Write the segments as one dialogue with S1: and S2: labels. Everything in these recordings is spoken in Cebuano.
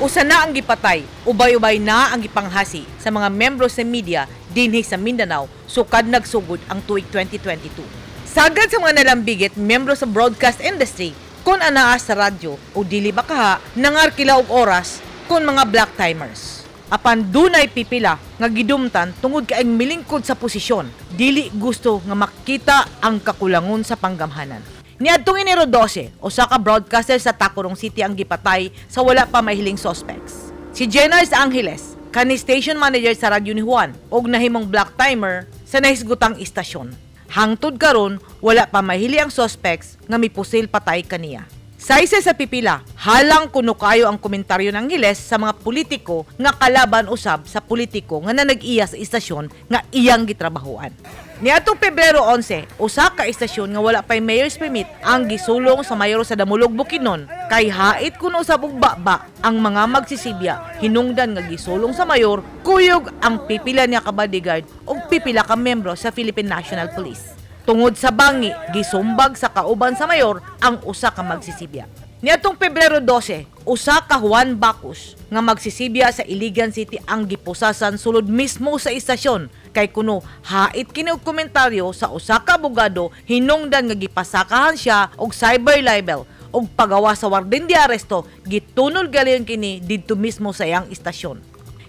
S1: Usa na ang gipatay, ubay-ubay na ang gipanghasi sa mga membro sa media dinhi sa Mindanao sukad nagsugod ang tuig 2022. Sagad sa mga nalambigit, membro sa broadcast industry, kung anaa sa radyo o dili ba kaha, nangarkila og oras kung mga black timers. Apan dunay pipila nga gidumtan tungod kay ang milingkod sa posisyon, dili gusto nga makita ang kakulangon sa panggamhanan. Niadtong Enero 12, usa ka broadcaster sa Tacurong City ang gipatay sa wala pa mahiling suspects. Si Jenars Angeles, kani station manager sa Radyo ni Juan og nahimong black timer sa nahisgutang istasyon. Hangtod karon, wala pa mahili ang suspects nga mipusil patay kaniya. Saysay sa pipila, halang kuno kayo ang komentaryo ng Angeles sa mga politiko nga kalaban usab sa politiko nga nanag-iya sa istasyon nga iyang gitrabahoan. Niadtong Pebrero 11, usa ka istasyon nga wala pay mayor's permit ang gisulong sa mayor sa Damulog, Bukidnon, kay hait kuno sa og baba ang mga magsisibya, hinungdan nga gisulong sa mayor kuyog ang pipila niya ka bodyguard ug pipila ka membro sa Philippine National Police. Tungod sa bangi, gisumbag sa kauban sa mayor ang usa ka magsisibya. Niadtong Pebrero 12, usa ka Juan Bacus nga magsisibya sa Iligan City ang gipusasan sulod mismo sa istasyon kay kuno hait kini og komentaryo sa usa ka abogado, hinungdan nga gipasakahan siya og cyber libel ug pagawa sa warden de aresto, gitunol galiyon kini didto mismo sa iyang istasyon.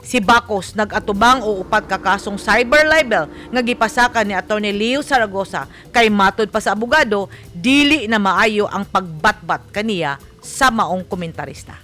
S1: Si Bacos nag-atubang og upat ka kasong cyber libel nga gipasaka ni Attorney Leo Zaragoza kay matod pa sa abogado, dili na maayo ang pagbatbat kaniya sa maong komentarista.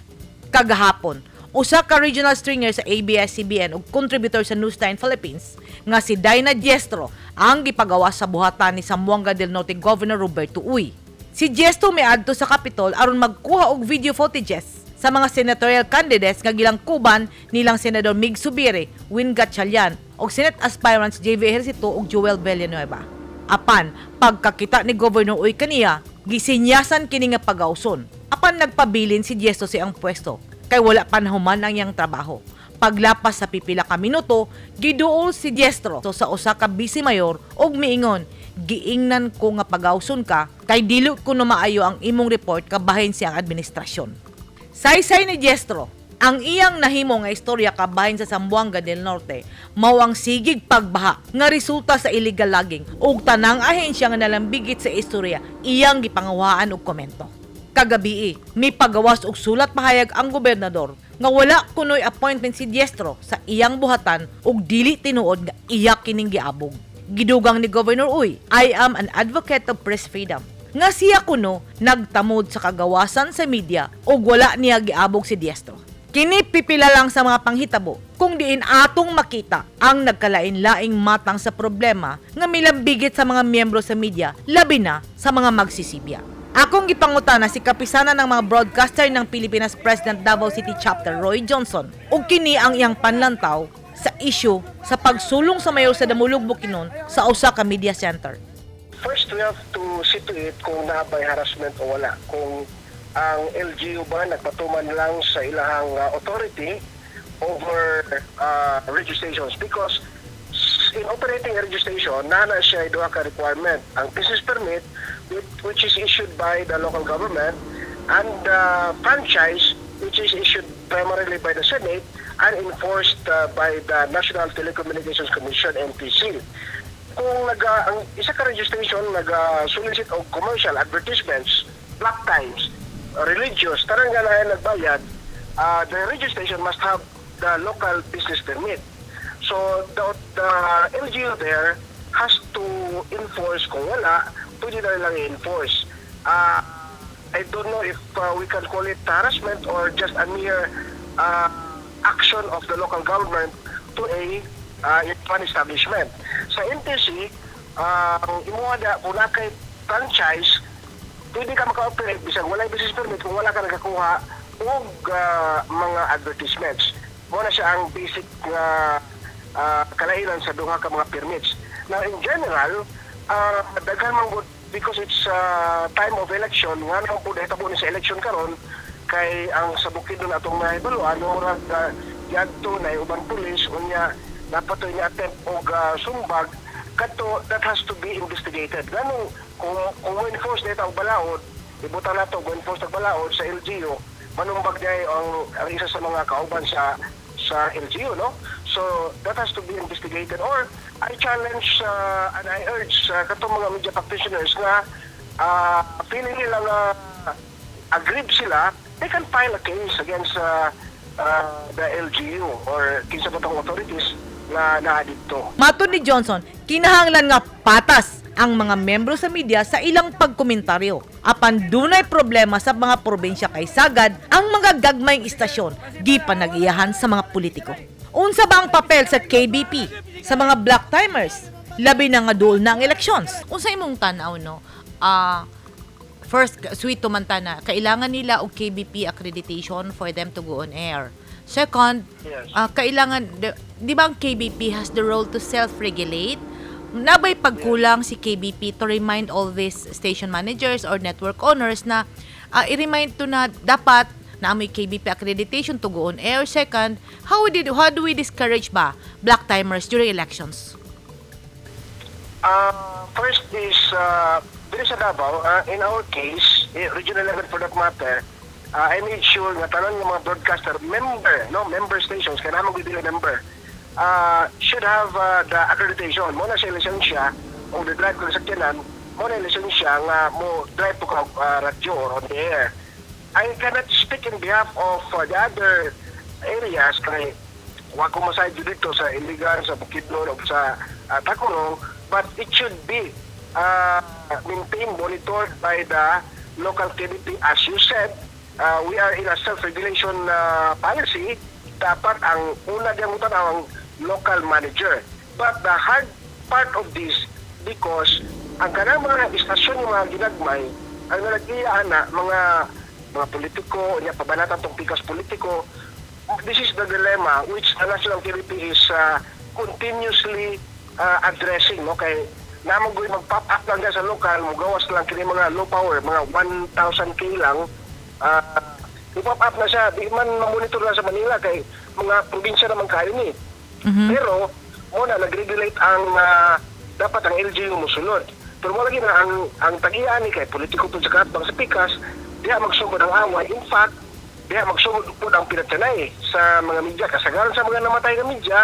S1: Kagahapon, usa ka regional stringer sa ABS-CBN ug contributor sa News9 Philippines nga si Dinah Diestro ang gipagawa sa buhatan ni Zamboanga del Norte Governor Roberto Uy. Si Diestro miadto sa Capitol aron magkuha og video footages sa mga senatorial candidates nga gilangkuban nilang Senador Migz Zubiri, Win Gatchalian ug Senate aspirants JV Ejercito ug Joel Villanueva. Apan pagkakita ni Governor Uy kaniya, gisinyasan kini nga pagawson. Apan nagpabilin si Diestro sa iyang pwesto kay wala pa nahuman ang iyang trabaho. Paglapas sa pipila ka minuto, giduol si Diestro sa usa ka vice mayor ug miingon, "Giingnan ko nga pagawson ka kay dili ko na maayo ang imong report kabahin siyang administrasyon." Saysay ni Diestro, ang iyang nahimo nga istorya kabahin sa Zamboanga del Norte mao ang sigig pagbaha nga resulta sa illegal logging ug tanang ahensya nga nalambigit sa istorya iyang gipanguhaan og komento. Kagabii, mipagawas og sulat pahayag ang gobernador nga wala kunoy appointment si Diestro sa iyang buhatan ug dili tinuod nga iya kining giabog. Gidugang ni Governor Uy, "I am an advocate of press freedom," nga siya kuno nagtamod sa kagawasan sa media ug wala niya giabog si Diestro. Kini pipila lang sa mga panghitabo kung diin atong makita ang nagkalain-laing matang sa problema nga milambigit sa mga miyembro sa media, labi na sa mga magsisibya. Akong gipangutana si kapisanan ng mga broadcaster ng Pilipinas President, Davao City Chapter Roy Johnson, ug kini ang iyang panlantaw sa issue sa pagsulong sa mayor sa Damulog, Bukidnon sa usa ka media center.
S2: First, we have to see to it kung naa bay harassment o wala. Kung ang LGU ba nagpatuman lang sa ilahang authority over registrations. Because in operating a registration, naa na siya duha ka requirement. Ang business permit, which is issued by the local government, and the franchise, which is issued primarily by the Senate and enforced by the National Telecommunications Commission, NTC. Kung ang isa ka registration naga solicit og commercial advertisements, black times, religious, tanang ganahan nagbayad, the registration must have the local business permit. So the LGU there has to enforce. Kung wala, pwede na lang i-enforce. I don't know if we can call it harassment or just a mere action of the local government to a one establishment. Sa NTC, ang imuha da, kung naa kay franchise, pwede ka maka-operate bisag walay business permit kung wala ka nakakuha og mga advertisements. Mao na siya ang basic nga kalainan sa duha ka mga permits. Now, in general, daghan man gud because it's time of election, nga naman po nahitabo ni sa election karon, kay ang sa Bukidnon atong nahibaluan, murag yadto na uban pulis, unya dapat to ni attempt og sumbag kadto. That has to be investigated. Ganong kung enforce dito ang balaod, ibutang nato kung enforce ang balaod sa LGU. Manumbag diay ang isa sa mga kauban sa LGU, no? So that has to be investigated, or I challenge and I urge katong mga media practitioners nga feeling nila nga aggrieved sila, they can file a case against the LGU or kinsa ba tong authorities na naa didto.
S1: Matod ni Johnson, kinahanglan nga patas ang mga membro sa media sa ilang pagkomentaryo. Apan dunay problema sa mga probinsya kay sagad ang mga gagmayng istasyon di pa nag-iyahan sa mga politiko. Unsa ba ang papel sa KBP sa mga black timers? Labi na nga duol na ang elections. Unsa imong tan-aw, no? First, sweet man ta na, kailangan nila og KBP accreditation for them to go on air. Second, kailangan, di ba ang KBP has the role to self-regulate? Naa bay pagkulang si KBP to remind all these station managers or network owners na i-remind to na dapat na may KBP accreditation to go on air? Second, how do we discourage ba black timers during elections?
S2: First is, diri sa Davao, in our case, eh, Region 11 for that matter, I made sure nga tanan ng mga broadcaster member, no, member stations, kaya naman dili member, should have the accreditation. Mao na siya lisensya, o the drive kung sakyanan, mao na lisensya nga mo drive po ka radyo or on the air. I cannot speak in behalf of the other areas kay wa ko masayod dito sa Iligan, sa Bukidnon o sa Tacurong, but it should be maintained, monitored by the local KBP. As you said, we are in a self-regulation policy. Dapat ang una diyang tanaw ang local manager. But the hard part of this, because ang kanang mga istasyon yung mga ginagmay, ang nalagiyaan na mga politiko, niya pabanatan tong pikas politiko. This is the dilemma which the National KBP is continuously addressing, no, kay namang goy mag-pop up lang dyan sa local, mugawas lang kini mga low power, mga 1,000K lang, i-pop up na siya, di man ma-monitor lang sa Manila kay mga probinsya naman kayo ni. Pero mao na nag-regulate ang dapat ang LGU musulod. Pero mo lagi na ang tag-iya ni kay politiko pud sa katbang sa pikas, diha magsugod ang away. In fact, diha magsugod pud ang pinatyanay sa mga media. Kasagaran sa mga namatay nga media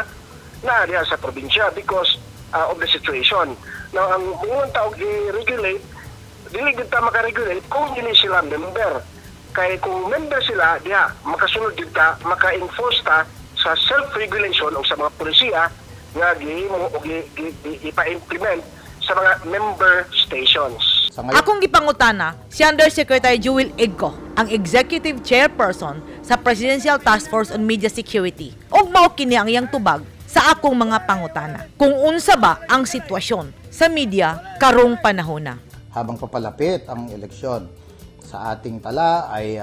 S2: na diha sa probinsya because of the situation. Now, ang mga taog i-regulate, dili gid ta makaregulate kung dili sila member. Kay kung member sila, diha makasunod gid ta, maka-enforce ta sa self-regulation o sa mga polisiya nga gihimo o ipa-implement sa mga member stations.
S3: Sa ngayon,
S1: Akong gipangutana si Undersecretary Joel Egco, ang Executive Chairperson sa Presidential Task Force on Media Security. Ug mao kini ang iyang tubag sa akong mga pangutana. Kung unsa ba ang sitwasyon sa media karong panahona.
S3: Habang papalapit ang eleksyon sa ating tala ay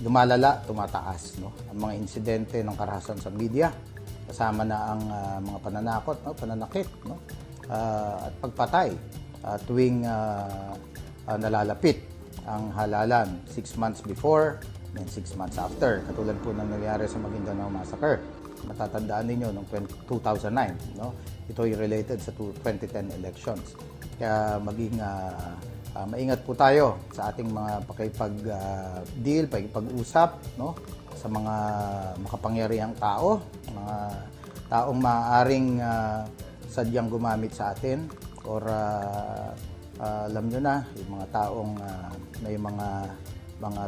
S3: lumalala, tumataas, no, ang mga insidente ng karahasan sa media, kasama na ang mga pananakot, no, pananakit, no, at pagpatay tuwing nalalapit ang halalan, 6 months before and 6 months after, katulad po ng nangyari sa Maguindanao Massacre. Matatandaan ninyo noong 20 2009, no? Ito ay related sa 2010 elections. Kaya maging maingat po tayo sa ating mga pakipag-deal, pakipag-usap, no, sa mga makapangyarihang tao, mga taong maaaring sadyang gumamit sa atin or alam nyo na, yung mga taong may mga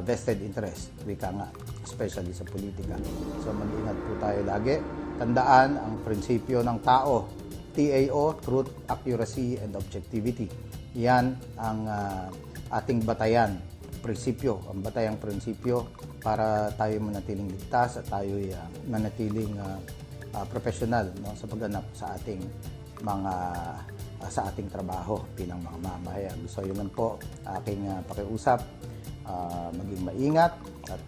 S3: vested interest, wika nga, especially sa politika. So mag-ingat po tayo lagi. Tandaan ang prinsipyo ng tao, TAO, Truth, Accuracy, and Objectivity. Yan ang ating batayan, prinsipyo, ang batayang prinsipyo para tayo manatiling ligtas at tayo manatiling professional, no, sa pagganap sa ating trabaho bilang mga mamamayan. So yun lang po aking pakiusap, maging maingat at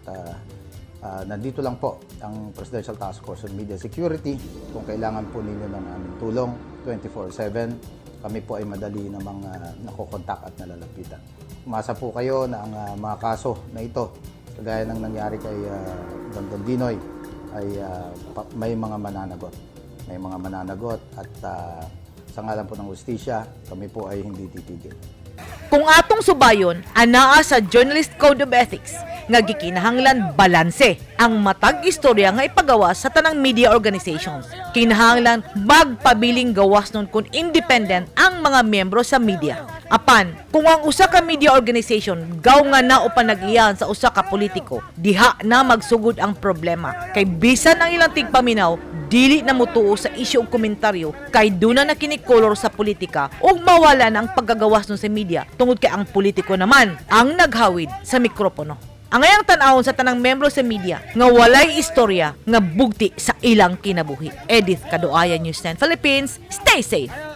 S3: nandito lang po ang Presidential Task Force on Media Security kung kailangan po ninyo ng aming tulong 24/7. Kami po ay madali namang nakokontak at nalalapitan. Umasa po kayo na ang mga kaso na ito, kagaya ng nangyari kay Dondon Dinoy, ay may mga mananagot. May mga mananagot at sa ngalan po ng hustisya, kami po ay hindi titigil.
S1: Kung atong subayon, anaa sa Journalist Code of Ethics nga gikinahanglan balanse ang matag istorya nga ipagawa sa tanang media organizations. Kinahanglan magpabiling gawas nun kung independent ang mga miyembro sa media. Apan, kung ang usa ka media organization gaw nga na o panag-iyahan sa usa ka politiko, diha na magsugod ang problema. Kay bisan ang ilang tigpaminaw, dili na mutuo sa isyu og komentaryo kay duna na kini kolor sa politika ug mawala na ang paggagawas nun sa media tungod kay ang politiko naman ang naghawid sa mikropono. Angayang tan-awon sa tanang membro sa media nga walay istorya nga bugti sa ilang kinabuhi. Edith Kaduaya, News 10 Philippines. Stay safe.